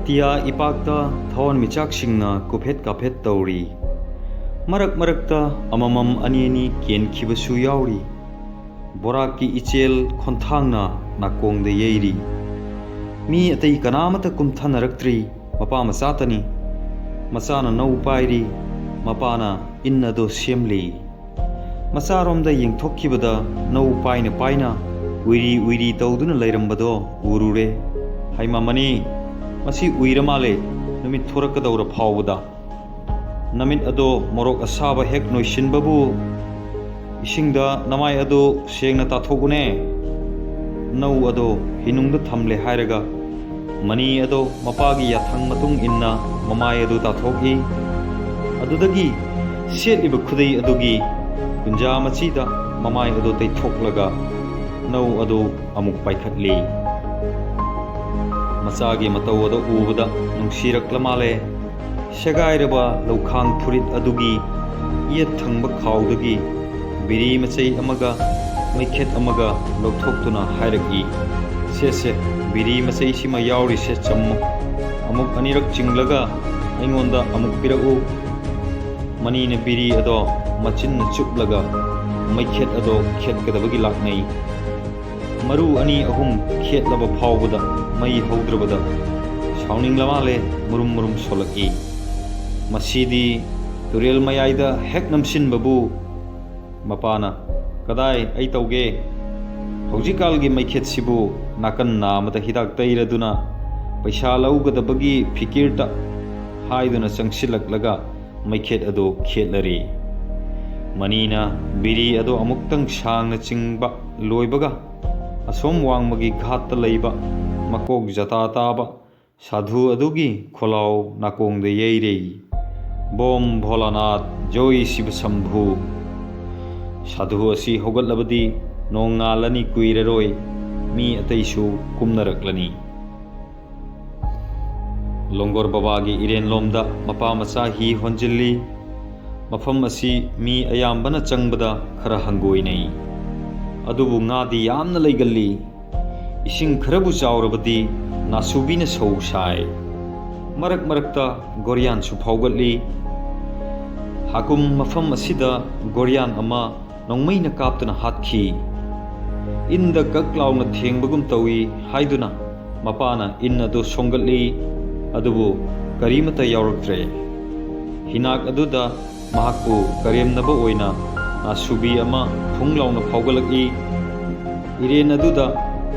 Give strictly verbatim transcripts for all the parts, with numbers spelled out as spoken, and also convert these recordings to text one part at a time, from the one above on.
ꯇꯤꯌꯥ ꯏꯄꯥꯛꯇ ꯊꯋꯥꯟꯃꯤꯆꯥꯛꯁꯤꯡꯅ ꯀꯨꯐꯦꯠ ꯀꯥꯐꯦꯠ ꯇꯧꯔꯤ꯫ ꯃꯔꯛ ꯃꯔꯛꯇ ꯑꯃꯃꯝ ꯑꯅꯤ ꯑꯅꯤ ꯀꯦꯟꯈꯤꯕꯁꯨ ꯌꯥꯎꯔꯤ꯫ ꯕꯣꯔꯥꯛꯀꯤ ꯏꯆꯦꯜ ꯈꯣꯟꯊꯥꯡꯅ ꯅꯥꯀꯣꯡꯗ ꯌꯩꯔꯤ꯫ ꯃꯤ ꯑꯇꯩ ꯀꯅꯥꯃꯠꯇ ꯀꯨꯝꯊꯅꯔꯛꯇ꯭ꯔꯤ, ꯃꯄꯥ ꯃꯆꯥꯇꯅꯤ꯫ ꯃꯆꯥꯅ ꯅꯧ ꯄꯥꯏꯔꯤ, ꯃꯄꯥꯅ ꯏꯟ ꯑꯗꯨ ꯁꯦꯝꯂꯤ꯫ ꯃꯆꯥꯔꯣꯝꯗ ꯌꯦꯡꯊꯣꯛꯈꯤꯕꯗ ꯅꯧ ꯄꯥꯏꯅ ꯄꯥꯏꯅ ꯎꯏꯔꯤ ꯎꯏꯔꯤ ꯇꯧꯗꯨꯅ ꯂꯩꯔꯝꯕꯗꯣ ꯎꯔꯨꯔꯦ꯫ "ꯍꯩꯃꯥ ꯃꯅꯤ, ꯃꯁꯤ ꯎꯏꯔ ꯃꯥꯜꯂꯦ, ꯅꯨꯃꯤꯠ ꯊꯣꯔꯛꯀꯗꯧꯔ ꯐꯥꯎꯕꯗ꯫ ꯅꯃꯤꯠ ꯑꯗꯣ ꯃꯣꯔꯣꯛ ꯑꯁꯥꯕ ꯍꯦꯛ ꯅꯣꯏꯁꯤꯟꯕꯕꯨ ꯏꯁꯤꯡꯗ ꯅꯃꯥꯏ ꯑꯗꯨ ꯁꯦꯡꯅ ꯇꯥꯊꯣꯛꯎꯅꯦ꯫ ꯅꯧ ꯑꯗꯣ ꯍꯤꯅꯨꯡꯗ ꯊꯝꯂꯦ" ꯍꯥꯏꯔꯒ ꯃꯅꯤ ꯑꯗꯣ ꯃꯄꯥꯒꯤ ꯌꯥꯊꯪ ꯃꯇꯨꯡ ꯏꯟꯅ ꯃꯃꯥꯏ ꯑꯗꯨ ꯇꯥꯊꯣꯛꯏ꯫ ꯑꯗꯨꯗꯒꯤ ꯁꯦꯠꯂꯤꯕ ꯈꯨꯗꯩ ꯑꯗꯨꯒꯤ ꯀꯨꯟꯖꯥ ꯃꯆꯤꯗ ꯃꯃꯥꯏ ꯑꯗꯨ ꯇꯩꯊꯣꯛꯂꯒ ꯅꯧ ꯑꯗꯨ ꯑꯃꯨꯛ ꯄꯥꯏꯈꯠꯂꯤ꯫ ꯃꯆꯥꯒꯤ ꯃꯇꯧ ꯑꯗꯨ ꯎꯕꯗ ꯅꯨꯡꯁꯤꯔꯛꯂ ꯃꯥꯜꯂꯦ꯫ ꯁꯦꯒꯥꯏꯔꯕ ꯂꯧꯈꯥꯡ ꯐꯨꯔꯤꯠ ꯑꯗꯨꯒꯤ ꯌꯦꯠ ꯊꯪꯕ ꯈꯥꯎꯗꯒꯤ ꯕꯤꯔꯤ ꯃꯆꯩ ꯑꯃꯒ ꯃꯩꯈꯦꯠ ꯑꯃꯒ ꯂꯧꯊꯣꯛꯇꯨꯅ ꯍꯥꯏꯔꯛꯏ, "ꯁꯦ ꯁꯦ, ꯕꯤꯔꯤ ꯃꯆꯩꯁꯤꯃ ꯌꯥꯎꯔꯤꯁꯦ ꯆꯝꯃꯨ꯫ ꯑꯃꯨꯛ ꯑꯅꯤꯔꯛ ꯆꯤꯡꯂꯒ ꯑꯩꯉꯣꯟꯗ ꯑꯃꯨꯛ ꯄꯤꯔꯛꯎ"꯫ ꯃꯅꯤꯅ ꯕꯤꯔꯤ ꯑꯗꯣ ꯃꯆꯤꯟꯅ ꯆꯨꯞꯂꯒ ꯃꯩꯈꯦꯠ ꯑꯗꯣ ꯈꯦꯠꯀꯗꯕꯒꯤ ꯂꯥꯛꯅꯩ꯫ ꯃꯔꯨ ꯑꯅꯤ ꯑꯍꯨꯝ ꯈꯦꯠꯂꯕ ꯐꯥꯎꯕꯗ ꯃꯩ ꯍꯧꯗ꯭ꯔꯕꯗ ꯁꯥꯎꯅꯤꯡꯂ ꯃꯥꯜꯂꯦ, ꯃꯨꯔꯨꯝ ꯃꯨꯔꯨꯝ ꯁꯣꯜꯂꯛꯏ꯫ "ꯃꯁꯤꯗꯤ ꯇꯨꯔꯦꯜ ꯃꯌꯥꯏꯗ ꯍꯦꯛ ꯅꯝꯁꯤꯟꯕꯕꯨ"꯫ ꯃꯄꯥꯅ, "ꯀꯗꯥꯏ, ꯑꯩ ꯇꯧꯒꯦ꯫ ꯍꯧꯖꯤꯛꯀꯥꯜꯒꯤ ꯃꯩꯈꯦꯠꯁꯤꯕꯨ ꯅꯥꯀꯟ ꯅꯥꯝꯃꯗ ꯍꯤꯗꯥꯛ ꯇꯩꯔꯗꯨꯅ ꯄꯩꯁꯥ ꯂꯧꯒꯗꯕꯒꯤ ꯐꯤꯀꯤꯔꯇ" ꯍꯥꯏꯗꯨꯅ ꯆꯪꯁꯤꯜꯂꯛꯂꯒ ꯃꯩꯈꯦꯠ ꯑꯗꯨ ꯈꯦꯠꯂꯔꯤ꯫ ꯃꯅꯤꯅ ꯕꯤꯔꯤ ꯑꯗꯨ ꯑꯃꯨꯛꯇꯪ ꯁꯥꯡꯅ ꯆꯤꯡꯕ ꯂꯣꯏꯕꯒ, ꯑꯁꯣꯝ ꯋꯥꯡꯃꯒꯤ ꯘꯥꯠꯇ ꯂꯩꯕ ꯃꯀꯣꯛ ꯖꯇꯥ ꯇꯥꯕ ꯁꯥꯙꯨ ꯑꯗꯨꯒꯤ ꯈꯣꯜꯂꯥꯎ ꯅꯥꯀꯣꯡꯗ ꯌꯩꯔꯦ, "ꯕꯣꯝ ꯚꯣꯂꯥꯅꯥꯊ, ꯖꯣꯏ ꯁꯤꯕ ꯁꯝꯚꯨ"꯫ ꯁꯥꯙꯨ ꯑꯁꯤ ꯍꯧꯒꯠꯂꯕꯗꯤ ꯅꯣꯡ ꯉꯥꯜꯂꯅꯤ, ꯀꯨꯏꯔꯔꯣꯏ ꯃꯤ ꯑꯇꯩꯁꯨ ꯀꯨꯝꯅꯔꯛꯂꯅꯤ꯫ ꯂꯣꯡꯒꯣꯔ ꯕꯕꯥꯒꯤ ꯏꯔꯦꯟꯂꯣꯝꯗ ꯃꯄꯥ ꯃꯆꯥ ꯍꯤ ꯍꯣꯟꯖꯤꯜꯂꯤ꯫ ꯃꯐꯝ ꯑꯁꯤ ꯃꯤ ꯑꯌꯥꯝꯕꯅ ꯆꯪꯕꯗ ꯈꯔ ꯍꯪꯒꯣꯏꯅꯩ꯫ ꯑꯗꯨꯕꯨ ꯉꯥꯗꯤ ꯌꯥꯝꯅ ꯂꯩꯒꯜꯂꯤ꯫ ꯏꯁꯤꯡ ꯈꯔꯕꯨ ꯆꯥꯎꯔꯕꯗꯤ ꯅꯥꯁꯨꯕꯤꯅ ꯁꯧ ꯁꯥꯏ꯫ ꯃꯔꯛ ꯃꯔꯛꯇ ꯒꯣꯔꯤꯌꯥꯟꯁꯨ ꯐꯥꯎꯒꯠꯂꯤ꯫ ꯍꯥꯀꯨꯝ ꯃꯐꯝ ꯑꯁꯤꯗ ꯒꯣꯔꯤꯌꯥꯟ ꯑꯃ ꯅꯣꯡꯃꯩꯅ ꯀꯥꯞꯇꯨꯅ ꯍꯥꯠꯈꯤ꯫ ꯏꯟꯗ ꯀꯛ ꯂꯥꯎꯅ ꯊꯦꯡꯕꯒꯨꯝ ꯇꯧꯏ ꯍꯥꯏꯗꯨꯅ ꯃꯄꯥꯅ ꯏꯟ ꯑꯗꯨ ꯁꯣꯡꯒꯠꯂꯤ, ꯑꯗꯨꯕꯨ ꯀꯔꯤꯃꯠꯇ ꯌꯥꯎꯔꯛꯇ꯭ꯔꯦ꯫ ꯍꯤꯅꯥꯛ ꯑꯗꯨꯗ ꯃꯍꯥꯛꯄꯨ ꯀꯔꯦꯝꯅꯕ ꯑꯣꯏꯅ ꯅꯥꯁꯨꯕꯤ ꯑꯃ ꯐꯨꯡ ꯂꯥꯎꯅ ꯐꯥꯎꯒꯠꯂꯛꯏ꯫ ꯏꯔꯦꯟ ꯑꯗꯨꯗ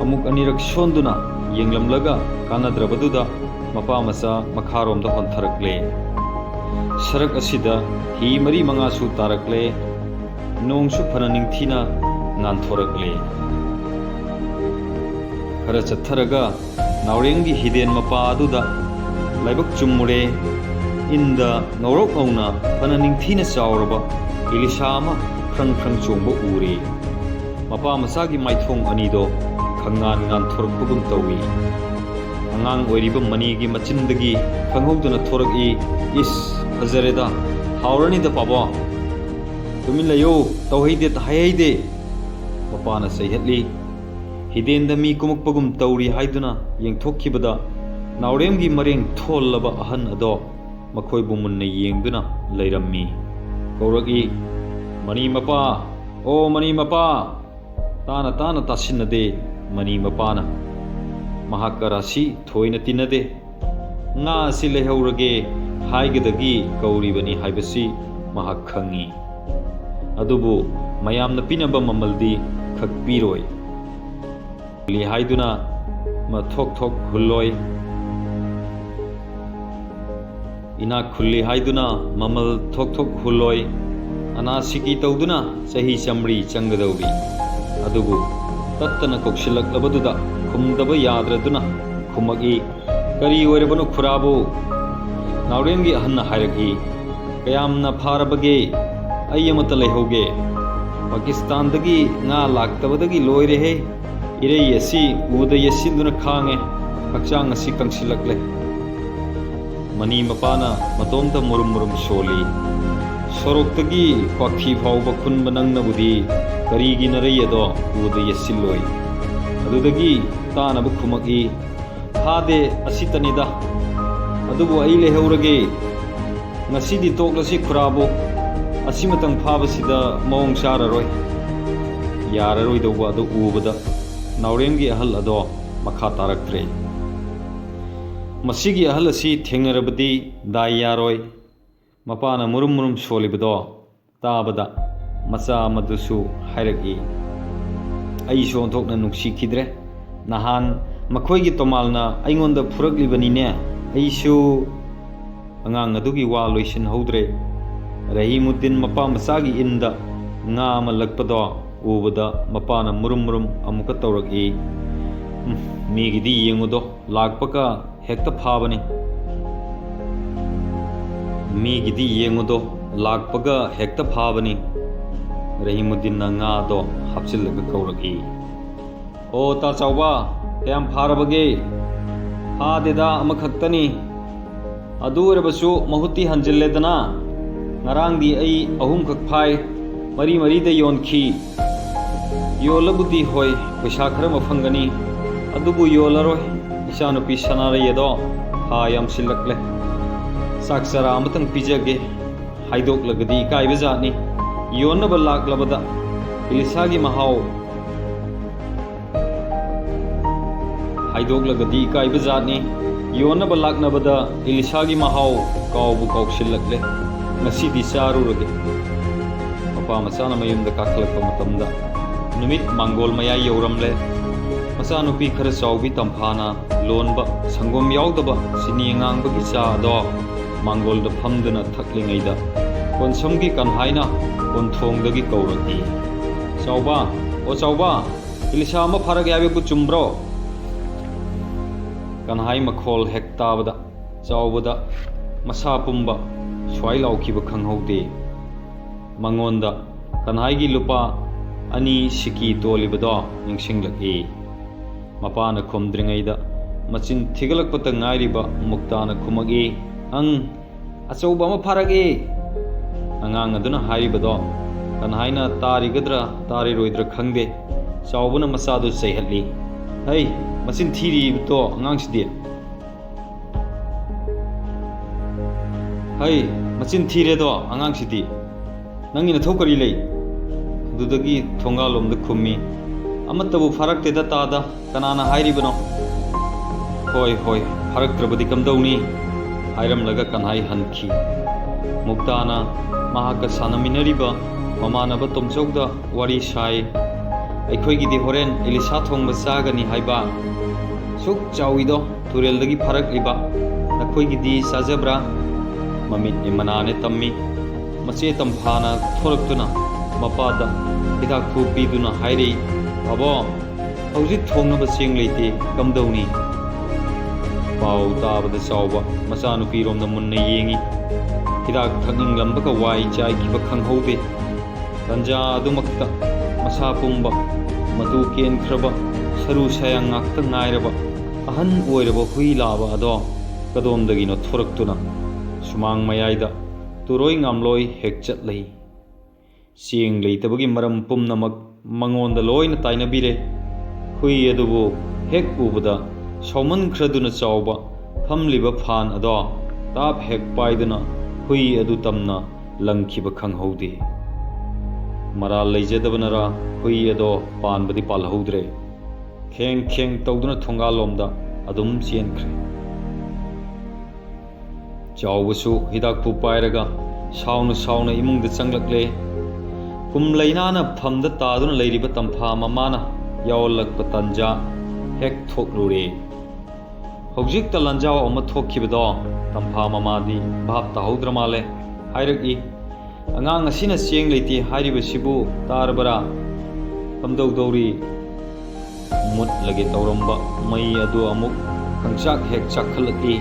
ꯑꯃꯨꯛ ꯑꯅꯤꯔꯛ ꯁꯣꯟꯗꯨꯅ ꯌꯦꯡꯂꯝꯂꯒ ꯀꯥꯟꯅꯗ꯭ꯔꯕꯗꯨꯗ ꯃꯄꯥ ꯃꯆꯥ ꯃꯈꯥꯔꯣꯝꯗ ꯍꯣꯟꯊꯔꯛꯂꯦ꯫ ꯁꯔꯛ ꯑꯁꯤꯗ ꯍꯤ ꯃꯔꯤ ꯃꯉꯥꯁꯨ ꯇꯥꯔꯛꯂꯦ꯫ ꯅꯣꯡꯁꯨ ꯐꯅ ꯅꯤꯡꯊꯤꯅ ꯉꯥꯟꯊꯣꯔꯛꯂꯦ꯫ ꯈꯔ ꯆꯠꯊꯔꯒ ꯅꯥꯎꯔꯦꯝꯒꯤ ꯍꯤꯗꯦꯟ ꯃꯄꯥ ꯑꯗꯨꯗ ꯂꯥꯏꯕꯛ ꯆꯨꯝꯃꯨꯔꯦ꯫ ꯏꯟꯗ ꯉꯧꯔꯣꯛ ꯉꯧꯅ ꯐꯅ ꯅꯤꯡꯊꯤꯅ ꯆꯥꯎꯔꯕ ꯏꯂꯤꯁꯥ ꯑꯃ ꯈ꯭ꯔꯪ ꯈ꯭ꯔꯪ ꯆꯣꯡꯕ ꯎꯔꯦ꯫ ꯃꯄꯥ ꯃꯆꯥꯒꯤ ꯃꯥꯏꯊꯣꯡ ꯑꯅꯤꯗꯣ ꯈꯪꯉꯥꯟ ꯉꯥꯟꯊꯣꯔꯛꯄꯒꯨꯝ ꯇꯧꯏ꯫ ꯑꯉꯥꯡ ꯑꯣꯏꯔꯤꯕ ꯃꯅꯤꯒꯤ ꯃꯆꯤꯟꯗꯒꯤ ꯈꯪꯍꯧꯗꯅ ꯊꯣꯔꯛꯏ, "ꯏꯁ, ꯐꯖꯔꯦꯗ, ꯍꯥꯎꯔꯅꯤꯗ ꯄꯥꯕꯣ꯫ ꯇꯨꯃꯤꯟ ꯂꯩꯌꯨ, ꯇꯧꯍꯩꯗꯦ, ꯍꯥꯏꯍꯩꯗꯦ"꯫ ꯃꯄꯥꯅ ꯆꯩꯍꯠꯂꯤ꯫ ꯍꯤꯗꯦꯟꯗ ꯃꯤ ꯀꯨꯝꯃꯛꯄꯒꯨꯝ ꯇꯧꯔꯤ ꯍꯥꯏꯗꯨꯅ ꯌꯦꯡꯊꯣꯛꯈꯤꯕꯗ ꯅꯥꯎꯔꯦꯝꯒꯤ ꯃꯔꯦꯡ ꯊꯣꯜꯂꯕ ꯑꯍꯟ ꯑꯗꯣ ꯃꯈꯣꯏꯕꯨ ꯃꯨꯟꯅ ꯌꯦꯡꯗꯨꯅ ꯂꯩꯔꯝꯃꯤ꯫ ꯀꯧꯔꯛꯏ, "ꯃꯅꯤ ꯃꯄꯥ, ꯑꯣ ꯃꯅꯤ ꯃꯄꯥ!" ꯇꯥꯅ ꯇꯥꯅ ꯇꯥꯁꯤꯟꯅꯗꯦ ꯃꯅꯤ ꯃꯄꯥꯅ꯫ ꯃꯍꯥꯛꯀ ꯔꯥꯁꯤ ꯊꯣꯏꯅ ꯇꯤꯟꯅꯗꯦ꯫ ꯉꯥ ꯑꯁꯤ ꯂꯩꯍꯧꯔꯒꯦ ꯍꯥꯏꯒꯗꯒꯤ ꯀꯧꯔꯤꯕꯅꯤ ꯍꯥꯏꯕꯁꯤ ꯃꯍꯥꯛ ꯈꯪꯏ꯫ ꯑꯗꯨꯕꯨ ꯃꯌꯥꯝꯅ ꯄꯤꯅꯕ ꯃꯃꯜꯗꯤ ꯈꯛ ꯄꯤꯔꯣꯏ꯫ ꯂꯤ ꯍꯥꯏꯗꯨꯅ ꯃꯊꯣꯛ ꯊꯣꯛ ꯍꯨꯜꯂꯣꯏ꯫ ꯏꯅꯥꯛ ꯈꯨꯜꯂꯤ ꯍꯥꯏꯗꯨꯅ ꯃꯃꯜ ꯊꯣꯛ ꯊꯣꯛ ꯍꯨꯜꯂꯣꯏ꯫ ꯑꯅꯥ ꯁꯤꯀꯤ ꯇꯧꯗꯨꯅ ꯆꯍꯤ ꯆꯥꯃꯔꯤ ꯆꯪꯒꯗꯧꯔꯤ꯫ ꯑꯗꯨꯕꯨ ꯇꯠꯇꯅ ꯀꯧꯁꯤꯜꯂꯛꯂꯕꯗꯨꯗ ꯈꯨꯝꯗꯕ ꯌꯥꯗ꯭ꯔꯗꯨꯅ ꯈꯨꯝꯃꯛꯏ, "ꯀꯔꯤ ꯑꯣꯏꯔꯕꯅꯣ ꯈꯨꯔꯥꯕꯨ?" ꯅꯥꯎꯔꯦꯝꯒꯤ ꯑꯍꯟꯅ ꯍꯥꯏꯔꯛꯏ, "ꯀꯌꯥꯝꯅ ꯐꯥꯔꯕꯒꯦ? ꯑꯩ ꯑꯃꯠꯇ ꯂꯩꯍꯧꯒꯦ꯫ ꯄꯥꯀꯤꯁꯇꯥꯟꯗꯒꯤ ꯉꯥ ꯂꯥꯛꯇꯕꯗꯒꯤ ꯂꯣꯏꯔꯦꯍꯦ꯫ ꯏꯔꯩ ꯑꯁꯤ ꯎꯗ ꯌꯦꯠꯁꯤꯟꯗꯨꯅ ꯈꯥꯡꯉꯦ꯫ ꯍꯛꯆꯥꯡ ꯑꯁꯤ ꯀꯪꯁꯤꯜꯂꯛꯂꯦ"꯫ ꯃꯅꯤ ꯃꯄꯥꯅ ꯃꯇꯣꯝꯇ ꯃꯨꯔꯨꯝ ꯃꯨꯔꯨꯝ ꯁꯣꯜꯂꯤ꯫ "ꯁꯣꯔꯣꯛꯇꯒꯤ ꯀ꯭ꯋꯥꯛꯊꯤ ꯐꯥꯎꯕ ꯈꯨꯟꯕ ꯅꯪꯅꯕꯨꯗꯤ ꯀꯔꯤꯒꯤ ꯅꯔꯩ ꯑꯗꯣ ꯎꯗ ꯌꯦꯠꯁꯤꯜꯂꯣꯏ?" ꯑꯗꯨꯗꯒꯤ ꯇꯥꯅꯕ ꯈꯨꯝꯃꯛꯏ, "ꯐꯥꯗꯦ, ꯑꯁꯤꯇꯅꯤꯗ꯫ ꯑꯗꯨꯕꯨ ꯑꯩ ꯂꯩꯍꯧꯔꯒꯦ꯫ ꯉꯁꯤꯗꯤ ꯇꯣꯛꯂꯁꯤ ꯈꯨꯔꯥꯕꯨ꯫ ꯑꯁꯤꯃꯇꯪ ꯐꯥꯕꯁꯤꯗ ꯃꯑꯣꯡ ꯆꯥꯔꯔꯣꯏ꯫ ꯌꯥꯔꯔꯣꯏꯗꯧꯕ ꯑꯗꯨ ꯎꯕꯗ ꯅꯥꯎꯔꯦꯝꯒꯤ ꯑꯍꯜ ꯑꯗꯣ ꯃꯈꯥ ꯇꯥꯔꯛꯇ꯭ꯔꯦ꯫ ꯃꯁꯤꯒꯤ ꯑꯍꯜ ꯑꯁꯤ ꯊꯦꯡꯅꯔꯕꯗꯤ ꯗꯥꯏ ꯌꯥꯔꯣꯏ꯫ ꯃꯄꯥꯅ ꯃꯨꯔꯨꯝ ꯃꯨꯔꯨꯝ ꯁꯣꯜꯂꯤꯕꯗꯣ ꯇꯥꯕꯗ ꯃꯆꯥ ꯑꯃꯗꯨꯁꯨ ꯍꯥꯏꯔꯛꯏ, "ꯑꯩꯁꯨ ꯑꯣꯟꯊꯣꯛꯅ ꯅꯨꯡꯁꯤꯈꯤꯗ꯭ꯔꯦ꯫ ꯅꯍꯥꯟ ꯃꯈꯣꯏꯒꯤ ꯇꯣꯃꯥꯜꯅ ꯑꯩꯉꯣꯟꯗ ꯐꯨꯔꯛꯂꯤꯕꯅꯤꯅꯦ꯫ ꯑꯩꯁꯨ" ꯑꯉꯥꯡ ꯑꯗꯨꯒꯤ ꯋꯥ ꯂꯣꯏꯁꯤꯟꯍꯧꯗ꯭ꯔꯦ꯫ ꯔꯍꯤꯃꯨꯗꯤꯟ ꯃꯄꯥ ꯃꯆꯥꯒꯤ ꯏꯟꯗ ꯉꯥ ꯑꯃ ꯂꯛꯄꯗꯣ ꯎꯕꯗ ꯃꯄꯥꯅ ꯃꯨꯔꯨꯝ ꯃꯨꯔꯨꯝ ꯑꯃꯨꯛꯀ ꯇꯧꯔꯛꯏ, "ꯎꯝ, ꯃꯤꯒꯤꯗꯤ ꯌꯦꯡꯉꯨꯗꯣ, ꯂꯥꯛꯄꯒ ꯍꯦꯛꯇ ꯐꯥꯕꯅꯤ꯫ ꯃꯤꯒꯤꯗꯤ ꯌꯦꯡꯉꯨꯗꯣ, ꯂꯥꯛꯄꯒ ꯍꯦꯛꯇ ꯐꯥꯕꯅꯤ"꯫ ꯔꯍꯤꯃꯨꯗꯤꯟꯅ ꯉꯥꯗꯣ ꯍꯥꯞꯆꯤꯜꯂꯒ ꯀꯧꯔꯛꯏ, "ꯑꯣ, ꯇꯥ ꯆꯥꯎꯕ, ꯀꯌꯥꯝ ꯐꯥꯔꯕꯒꯦ?" "ꯐꯥꯗꯦꯗ, ꯑꯃꯈꯛꯇꯅꯤ꯫ ꯑꯗꯨ ꯑꯣꯏꯔꯕꯁꯨ ꯃꯍꯨꯠꯇꯤ ꯍꯟꯖꯤꯜꯂꯦꯗꯅ꯫ ꯉꯔꯥꯡꯗꯤ ꯑꯩ ꯑꯍꯨꯝꯈꯛ ꯐꯥꯏ, ꯃꯔꯤ ꯃꯔꯤꯗ ꯌꯣꯟꯈꯤ꯫ ꯌꯣꯜꯂꯕꯨꯗꯤ ꯍꯣꯏ, ꯄꯩꯁꯥ ꯈꯔ ꯑꯃ ꯐꯪꯒꯅꯤ, ꯑꯗꯨꯕꯨ ꯌꯣꯜꯂꯔꯣꯏ꯫ ꯏꯆꯥꯅꯨꯄꯤ ꯁꯅꯥꯔꯩ ꯑꯗꯣ ꯊꯥ ꯌꯥꯝꯁꯤꯜꯂꯛꯂꯦ꯫ ꯆꯥꯛ ꯆꯔꯥ ꯑꯃꯇꯪ ꯄꯤꯖꯒꯦ꯫ ꯍꯥꯏꯗꯣꯛꯂꯒꯗꯤ ꯏꯀꯥꯏꯕ ꯖꯥꯠꯅꯤ꯫ ꯌꯣꯟꯅꯕ ꯂꯥꯛꯂꯕꯗ ꯏꯂꯤꯁꯥꯒꯤ ꯃꯍꯥꯎ ꯍꯥꯏꯗꯣꯛꯂꯒꯗꯤ ꯏꯀꯥꯏꯕ ꯖꯥꯠꯅꯤ꯫ ꯌꯣꯟꯅꯕ ꯂꯥꯛꯅꯕꯗ ꯏꯂꯤꯁꯥꯒꯤ ꯃꯍꯥꯎ ꯀꯥꯎꯕꯨ ꯀꯥꯎꯁꯤꯜꯂꯛꯂꯦ꯫ ꯉꯁꯤꯗꯤ ꯆꯥꯔꯨꯔꯒꯦ"꯫ ꯃꯄꯥ ꯃꯆꯥꯅ ꯃꯌꯨꯝꯗ ꯀꯥꯈꯠꯂꯛꯄ ꯃꯇꯝꯗ ꯅꯨꯃꯤꯠ ꯃꯥꯡꯒꯣꯜ ꯃꯌꯥꯏ ꯌꯧꯔꯝꯂꯦ꯫ ꯃꯆꯥꯅꯨꯄꯤ ꯈꯔ ꯆꯥꯎꯕꯤ ꯇꯝꯐꯥꯅ ꯂꯣꯟꯕ ꯁꯪꯒꯣꯝ ꯌꯥꯎꯗꯕ ꯆꯤꯅꯤ ꯑꯉꯥꯡꯕꯒꯤ ꯆꯥ ꯑꯗꯣ ꯃꯥꯡꯒꯣꯜꯗ ꯐꯝꯗꯨꯅ ꯊꯛꯂꯤꯉꯩꯗ ꯀꯣꯟꯁꯝꯒꯤ ꯀꯟꯍꯥꯏꯅ ꯀꯣꯟꯊꯣꯡꯗꯒꯤ ꯀꯧꯔꯛꯏ, "ꯆꯥꯎꯕ, ꯑꯣ ꯆꯥꯎꯕ, ꯏꯂꯤꯁꯥ ꯑꯃ ꯐꯥꯔꯛꯑꯦ ꯍꯥꯏꯕꯕꯨ ꯆꯨꯝꯕ꯭ꯔꯣ?" ꯀꯟꯍꯥꯏ ꯃꯈꯣꯜ ꯍꯦꯛ ꯇꯥꯕꯗ ꯆꯥꯎꯕꯗ ꯃꯁꯥ ꯄꯨꯝꯕ ꯁ꯭ꯋꯥꯏ ꯂꯥꯎꯈꯤꯕ ꯈꯪꯍꯧꯗꯦ꯫ ꯃꯉꯣꯟꯗ ꯀꯟꯍꯥꯏꯒꯤ ꯂꯨꯄꯥ ꯑꯅꯤ ꯁꯤꯀꯤ ꯇꯣꯜꯂꯤꯕꯗꯣ ꯅꯤꯡꯁꯤꯡꯂꯛꯏ꯫ ꯃꯄꯥꯅ ꯈꯨꯝꯗ꯭ꯔꯤꯉꯩꯗ ꯃꯆꯤꯟ ꯊꯤꯒꯠꯂꯛꯄꯇ ꯉꯥꯏꯔꯤꯕ ꯃꯨꯛꯇꯥꯅ ꯈꯨꯝꯃꯛꯏ, "ꯑꯪ, ꯑꯆꯧꯕ ꯑꯃ ꯐꯥꯔꯛꯏ!" ꯑꯉꯥꯡ ꯑꯗꯨꯅ ꯍꯥꯏꯔꯤꯕꯗꯣ ꯀꯟꯍꯥꯏꯅ ꯇꯥꯔꯤꯒꯗ꯭ꯔꯥ ꯇꯥꯔꯤꯔꯣꯏꯗ꯭ꯔꯥ ꯈꯪꯗꯦ, ꯆꯥꯎꯕꯅ ꯃꯆꯥꯗꯨ ꯆꯩꯍꯠꯂꯤ꯫ "ꯍꯩ, ꯃꯆꯤꯟ ꯊꯤꯔꯤꯕꯗꯣ ꯑꯉꯥꯡꯁꯤꯗꯤ!" "ꯍꯩ, ꯃꯆꯤꯟ ꯊꯤꯔꯦꯗꯣ ꯑꯉꯥꯡꯁꯤꯗꯤ꯫ ꯅꯪꯒꯤ ꯅꯊꯧ ꯀꯔꯤ ꯂꯩ?" ꯑꯗꯨꯗꯒꯤ ꯊꯣꯡꯒꯥꯜꯂꯣꯝꯗ ꯈꯨꯝꯃꯤ, "ꯑꯃꯠꯇꯕꯨ ꯐꯥꯔꯛꯇꯦꯗ ꯇꯥꯗ, ꯀꯅꯥꯅ ꯍꯥꯏꯔꯤꯕꯅꯣ?" "ꯍꯣꯏ, ꯍꯣꯏ, ꯐꯥꯔꯛꯇ꯭ꯔꯕꯗꯤ ꯀꯝꯗꯧꯅꯤ?" ꯍꯥꯏꯔꯝꯂꯒ ꯀꯟꯍꯥꯏ ꯍꯟꯈꯤ꯫ ꯃꯨꯛꯇꯥꯅ ꯃꯍꯥꯛꯀ ꯁꯥꯟꯅꯃꯤꯟꯅꯔꯤꯕ ꯃꯃꯥꯟꯅꯕ ꯇꯣꯝꯆꯧꯗ ꯋꯥꯔꯤ ꯁꯥꯏ꯫ "ꯑꯩꯈꯣꯏꯒꯤꯗꯤ ꯍꯣꯔꯦꯟ ꯏꯂꯤꯁꯥ ꯊꯣꯡꯕ ꯆꯥꯒꯅꯤ ꯍꯥꯏꯕ꯫ ꯁꯨꯛ ꯆꯥꯎꯏꯗꯣ ꯇꯨꯔꯦꯜꯗꯒꯤ ꯐꯥꯔꯛꯂꯤꯕ꯫ ꯅꯈꯣꯏꯒꯤꯗꯤ ꯆꯥꯖꯕ꯭ꯔꯥ?" ꯃꯃꯤꯠꯅꯦ ꯃꯅꯥꯅꯦ ꯇꯝꯃꯤ꯫ ꯃꯆꯦ ꯇꯝꯐꯥꯅ ꯊꯣꯔꯛꯇꯨꯅ ꯃꯄꯥꯗ ꯍꯤꯗꯥꯛ ꯈꯨ ꯄꯤꯗꯨꯅ ꯍꯥꯏꯔꯤ, "ꯑꯕꯣ, ꯍꯧꯖꯤꯛ ꯊꯣꯡꯅꯕ ꯆꯦꯡ ꯂꯩꯇꯦ, ꯀꯝꯗꯧꯅꯤ?" ꯄꯥꯎ ꯇꯥꯕꯗ ꯆꯥꯎꯕ ꯃꯆꯥꯅꯨꯄꯤꯔꯣꯝꯗ ꯃꯨꯟꯅ ꯌꯦꯡꯏ꯫ ꯍꯤꯗꯥꯛ ꯊꯛꯅꯤꯡꯂꯝꯕꯒ ꯋꯥꯏ ꯆꯥꯏꯈꯤꯕ ꯈꯪꯍꯧꯗꯦ꯫ ꯇꯟꯖꯥ ꯑꯗꯨꯃꯛꯇ ꯃꯁꯥ ꯄꯨꯝꯕ, ꯃꯇꯨ ꯀꯦꯟꯈ꯭ꯔꯕ, ꯁꯔꯨ ꯁꯌꯥꯡ ꯉꯥꯛꯇ ꯉꯥꯏꯔꯕ ꯑꯍꯟ ꯑꯣꯏꯔꯕ ꯍꯨꯏ ꯂꯥꯕ ꯑꯗꯣ ꯀꯗꯣꯝꯗꯒꯤꯅꯣ ꯊꯣꯔꯛꯇꯨꯅ ꯁꯨꯃꯥꯡ ꯃꯌꯥꯏꯗ ꯇꯨꯔꯣꯏ ꯉꯥꯝꯂꯣꯏ ꯍꯦꯛ ꯆꯠꯂꯤ꯫ ꯆꯦꯡ ꯂꯩꯇꯕꯒꯤ ꯃꯔꯝ ꯄꯨꯝꯅꯃꯛ ꯃꯉꯣꯟꯗ ꯂꯣꯏꯅ ꯇꯥꯏꯅꯕꯤꯔꯦ꯫ ꯍꯨꯏ ꯑꯗꯨꯕꯨ ꯍꯦꯛ ꯎꯕꯗ ꯁꯥꯎꯃꯟꯈ꯭ꯔꯗꯨꯅ ꯆꯥꯎꯕ ꯐꯝꯂꯤꯕ ꯐꯥꯟ ꯑꯗꯣ ꯇꯥꯞ ꯍꯦꯛ ꯄꯥꯏꯗꯨꯅ ꯍꯨꯏ ꯑꯗꯨ ꯇꯝꯅ ꯂꯪꯈꯤꯕ ꯈꯪꯍꯧꯗꯦ꯫ ꯃꯔꯥꯜ ꯂꯩꯖꯗꯕꯅꯔ ꯍꯨꯏ ꯑꯗꯣ ꯄꯥꯟꯕꯗꯤ ꯄꯥꯜꯍꯧꯗ꯭ꯔꯦ꯫ ꯈꯦꯡ ꯈꯦꯡ ꯇꯧꯗꯨꯅ ꯊꯣꯡꯒꯥꯜꯂꯣꯝꯗ ꯑꯗꯨꯝ ꯆꯦꯟꯈ꯭ꯔꯦ꯫ ꯆꯥꯎꯕꯁꯨ ꯍꯤꯗꯥꯛꯄꯨ ꯄꯥꯏꯔꯒ ꯁꯥꯎꯅ ꯁꯥꯎꯅ ꯏꯃꯨꯡꯗ ꯆꯪꯂꯛꯂꯦ꯫ ꯀꯨꯝ ꯂꯩꯅꯥꯅ ꯐꯝꯗ ꯇꯥꯗꯨꯅ ꯂꯩꯔꯤꯕ ꯇꯝꯐꯥ ꯃꯃꯥꯅ ꯌꯥꯎꯍꯜꯂꯛꯄ ꯇꯟꯖꯥ ꯍꯦꯛ ꯊꯣꯛꯂꯨꯔꯦ꯫ ꯍꯧꯖꯤꯛꯇ ꯂꯥꯟꯖꯥꯎ ꯑꯃ ꯊꯣꯛꯈꯤꯕꯗꯣ ꯇꯝꯐꯥ ꯃꯃꯥꯗꯤ ꯚꯥꯞ ꯇꯥꯍꯧꯗ꯭ꯔ ꯃꯥꯜꯂꯦ꯫ ꯍꯥꯏꯔꯛꯏ, "ꯑꯉꯥꯡ ꯑꯁꯤꯅ ꯆꯦꯡ ꯂꯩꯇꯦ ꯍꯥꯏꯔꯤꯕꯁꯤꯕꯨ ꯇꯥꯔꯕꯔꯥ? ꯀꯝꯗꯧꯗꯧꯔꯤ?" ꯃꯨꯠꯂꯒꯦ ꯇꯧꯔꯝꯕ ꯃꯩ ꯑꯗꯨ ꯑꯃꯨꯛ ꯈꯪꯆꯥꯛ ꯍꯦꯛ ꯆꯥꯛꯈꯠꯂꯛꯏ꯫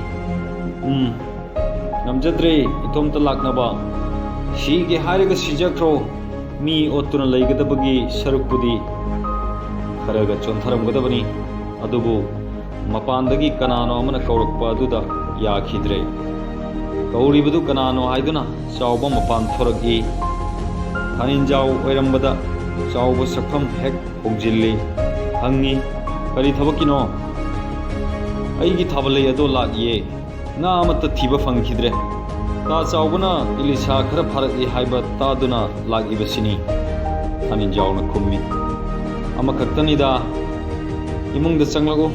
"ꯎꯝ, ꯉꯝꯖꯗ꯭ꯔꯦ ꯏꯇꯣꯝꯇ ꯂꯥꯛꯅꯕ꯫ ꯁꯤꯒꯦ ꯍꯥꯏꯔꯒ ꯁꯤꯖꯈ꯭ꯔꯣ꯫ ꯃꯤ ꯑꯣꯠꯇꯨꯅ ꯂꯩꯒꯗꯕꯒꯤ ꯁꯔꯨꯛꯄꯨꯗꯤ ꯈꯔꯒ ꯆꯣꯟꯊꯔꯝꯒꯗꯕꯅꯤ꯫ ꯑꯗꯨꯕꯨ ꯃꯄꯥꯟꯗꯒꯤ ꯀꯅꯥꯅꯣ ꯑꯃꯅ ꯀꯧꯔꯛꯄ ꯑꯗꯨꯗ ꯌꯥꯈꯤꯗ꯭ꯔꯦ꯫ ꯀꯧꯔꯤꯕꯗꯨ ꯀꯅꯥꯅꯣ ꯍꯥꯏꯗꯨꯅ ꯆꯥꯎꯕ ꯃꯄꯥꯟ ꯊꯣꯔꯛꯏ꯫ ꯊꯥꯅꯤꯟꯖꯥꯎ ꯑꯣꯏꯔꯝꯕꯗ ꯆꯥꯎꯕ ꯁꯛꯐꯝ ꯍꯦꯛ ꯍꯣꯡꯖꯤꯜꯂꯤ꯫ ꯍꯪꯉꯤ, "ꯀꯔꯤ ꯊꯕꯛꯀꯤꯅꯣ?" "ꯑꯩꯒꯤ ꯊꯥꯕꯜꯂꯩ ꯑꯗꯣ ꯂꯥꯛꯏꯌꯦ꯫ ꯉꯥ ꯑꯃꯠꯇ ꯊꯤꯕ ꯐꯪꯈꯤꯗ꯭ꯔꯦ꯫ "ꯇꯥ ꯆꯥꯎꯕꯅ ꯏꯂꯤꯁꯥ ꯈꯔ ꯐꯥꯔꯛꯏ ꯍꯥꯏꯕ ꯇꯥꯗꯨꯅ ꯂꯥꯛꯏꯕꯁꯤꯅꯤ," ꯊꯥꯅꯤꯟꯖꯥꯎꯅ ꯈꯨꯝꯃꯤ꯫ "ꯑꯃꯈꯛꯇꯅꯤꯗ, ꯏꯃꯨꯡꯗ ꯆꯪꯂꯛꯎ,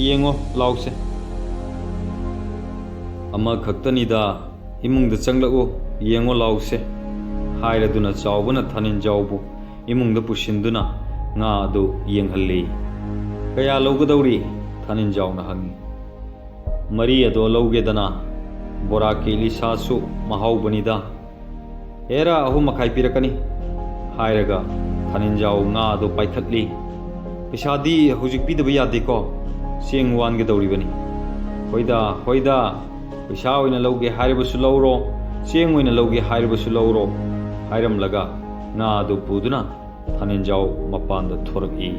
ꯌꯦꯡꯉꯣ ꯂꯥꯎꯁꯦ꯫ ꯑꯃꯈꯛꯇꯅꯤꯗ, ꯏꯃꯨꯡꯗ ꯆꯪꯂꯛꯎ, ꯌꯦꯡꯉꯣ ꯂꯥꯎꯁꯦ," ꯍꯥꯏꯔꯗꯨꯅ ꯆꯥꯎꯕꯅ ꯊꯥꯅꯤꯟꯖꯥꯎꯕꯨ ꯏꯃꯨꯡꯗ ꯄꯨꯁꯤꯟꯗꯨꯅ ꯉꯥ ꯑꯗꯨ ꯌꯦꯡꯍꯜꯂꯤ꯫ "ꯀꯌꯥ ꯂꯧꯒꯗꯧꯔꯤ?" ꯊꯥꯅꯤꯟꯖꯥꯎꯅ ꯍꯪꯉꯤ꯫ "ꯃꯔꯤ ꯑꯗꯣ ꯂꯧꯒꯦꯗꯅ, ꯕꯣꯔꯥ ꯀꯦꯂꯤ ꯁꯥꯁꯨ ꯃꯍꯥꯎꯕꯅꯤꯗ꯫ ꯍꯦꯔꯥ, ꯑꯍꯨꯝ ꯃꯈꯥꯏ ꯄꯤꯔꯛꯀꯅꯤ," ꯍꯥꯏꯔꯒ ꯊꯥꯅꯤꯟꯖꯥꯎ ꯉꯥ ꯑꯗꯨ ꯄꯥꯏꯈꯠꯂꯤ꯫ "ꯄꯩꯁꯥꯗꯤ ꯍꯧꯖꯤꯛ ꯄꯤꯗꯕ ꯌꯥꯗꯦꯀꯣ, ꯆꯦꯡ ꯋꯥꯟꯒꯗꯧꯔꯤꯕꯅꯤ꯫" "ꯍꯣꯏꯗ, ꯍꯣꯏꯗ, ꯄꯩꯁꯥ ꯑꯣꯏꯅ ꯂꯧꯒꯦ ꯍꯥꯏꯔꯕꯁꯨ ꯂꯧꯔꯣ, ꯆꯦꯡ ꯑꯣꯏꯅ ꯂꯧꯒꯦ ꯍꯥꯏꯔꯕꯁꯨ ꯂꯧꯔꯣ," ꯍꯥꯏꯔꯝꯂꯒ ꯉꯥ ꯑꯗꯨ ꯄꯨꯗꯨꯅ ꯊꯥꯅꯤꯟꯖꯥꯎ ꯃꯄꯥꯟꯗ ꯊꯣꯔꯛꯏ꯫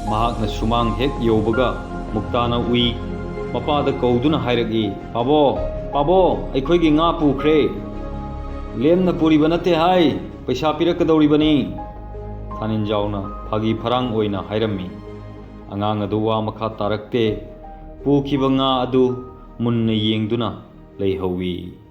ꯃꯍꯥꯛꯅ ꯁꯨꯃꯥꯡ ꯍꯦꯛ ꯌꯧꯕꯒ ꯃꯨꯛꯇꯥꯅ ꯎꯏ꯫ ꯃꯄꯥꯗ ꯀꯧꯗꯨꯅ ꯍꯥꯏꯔꯛꯏ, "ꯄꯥꯕꯣ, ꯄꯥꯕꯣ, ꯑꯩꯈꯣꯏꯒꯤ ꯉꯥ ꯄꯨꯈ꯭ꯔꯦ꯫ ꯂꯦꯝꯅ ꯄꯨꯔꯤꯕ ꯅꯠꯇꯦ ꯍꯥꯏ, ꯄꯩꯁꯥ ꯄꯤꯔꯛꯀꯗꯧꯔꯤꯕꯅꯤ꯫" ꯊꯥꯅꯤꯟꯖꯥꯎꯅ ꯐꯥꯒꯤ ꯐꯔꯥꯡ ꯑꯣꯏꯅ ꯍꯥꯏꯔꯝꯃꯤ꯫ ꯑꯉꯥꯡ ꯑꯗꯨ ꯋꯥ ꯃꯈꯥ ꯇꯥꯔꯛꯇꯦ꯫ ꯄꯨꯈꯤꯕ ꯉꯥ ꯑꯗꯨ ꯃꯨꯟꯅ ꯌꯦꯡꯗꯨꯅ ꯂꯩꯍꯧꯏ꯫